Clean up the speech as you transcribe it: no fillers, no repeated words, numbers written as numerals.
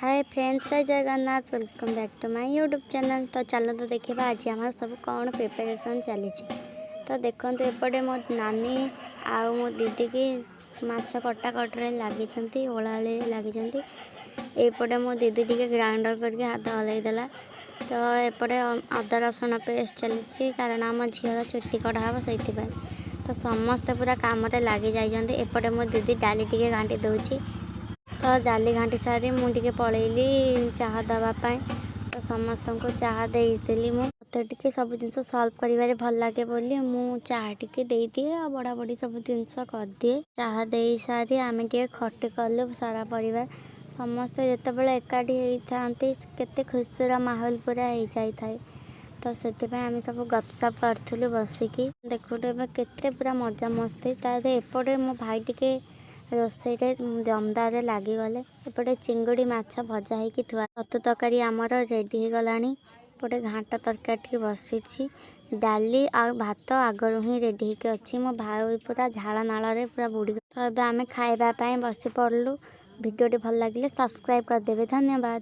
ହାଏ friends, ଜୟ Jagannath. Welcome back to my YouTube channel. ତ ଚାଲନ୍ତୁ ଦେଖିବା ଆଜି ଆମର ସବୁ କ'ଣ ପ୍ରିପାରେସନ୍ ଚାଲିଛି। ତ ଦେଖନ୍ତୁ, ଏପଟେ ମୋ ନାନୀ ଆଉ ମୋ ଦିଦିକି ମାଛ କଟାକଟିରେ ଲାଗିଛନ୍ତି, ଓଳାଓଳିରେ ଲାଗିଛନ୍ତି। ଏଇପଟେ ମୋ ଦିଦି ଟିକେ ଗ୍ରାଇଣ୍ଡର କରିକି ହାତ ହଲେଇ ଦେଲା। ତ ଏପଟେ ଅଦା ରସୁଣ ପେଷ୍ଟ ଚାଲିଛି, କାରଣ ଆମ ଝିଅର ଚୁଟି କଢ଼ା ହେବ, ସେଇଥିପାଇଁ। ତ ସମସ୍ତେ ପୁରା କାମରେ ଲାଗି ଯାଇଛନ୍ତି। ଏପଟେ ମୋ ଦିଦି ଡାଲି ଟିକେ ଘାଣ୍ଟି ଦେଉଛି। ତ ଡାଲି ଘାଣ୍ଟି ସାରି ମୁଁ ଟିକେ ପଳେଇଲି ଚାହା ଦେବା ପାଇଁ। ତ ସମସ୍ତଙ୍କୁ ଚାହା ଦେଇଦେଲି ମୁଁ। ମୋତେ ଟିକେ ସବୁ ଜିନିଷ ସଲ୍ଭ କରିବାରେ ଭଲ ଲାଗେ ବୋଲି ମୁଁ ଚାହା ଟିକେ ଦେଇଦିଏ ଆଉ ବଢ଼ା ବଢ଼ି ସବୁ ଜିନିଷ କରିଦିଏ। ଚାହା ଦେଇ ସାରି ଆମେ ଟିକେ ଖଟି କଲୁ। ସାରା ପରିବାର ସମସ୍ତେ ଯେତେବେଳେ ଏକାଠି ହେଇଥାନ୍ତି, କେତେ ଖୁସିର ମାହୋଲ ପୁରା ହେଇଯାଇଥାଏ। ତ ସେଥିପାଇଁ ଆମେ ସବୁ ଗପସପ କରୁଥିଲୁ ବସିକି। ଦେଖନ୍ତୁ, ଏବେ କେତେ ପୁରା ମଜାମସ୍ତି। ତାପରେ ଏପଟେ ମୋ ଭାଇ ଟିକେ ରୋଷେଇରେ ଦମଦାରରେ ଲାଗିଗଲେ। ଏପଟେ ଚିଙ୍ଗୁଡ଼ି ମାଛ ଭଜା ହେଇକି ଥୁଆ, ଛତୁ ତରକାରୀ ଆମର ରେଡ଼ି ହେଇଗଲାଣି। ଏପଟେ ଘାଣ୍ଟ ତରକାରୀ ଟିକେ ବସିଛି। ଡାଲି ଆଉ ଭାତ ଆଗରୁ ହିଁ ରେଡ଼ି ହେଇକି ଅଛି। ମୋ ଭାଇ ପୁରା ଝାଳ ନାଳରେ ପୁରା ବୁଡ଼ି। ତ ଏବେ ଆମେ ଖାଇବା ପାଇଁ ବସି ପଡ଼ିଲୁ। ଭିଡ଼ିଓଟି ଭଲ ଲାଗିଲେ ସବସ୍କ୍ରାଇବ୍ କରିଦେବେ। ଧନ୍ୟବାଦ।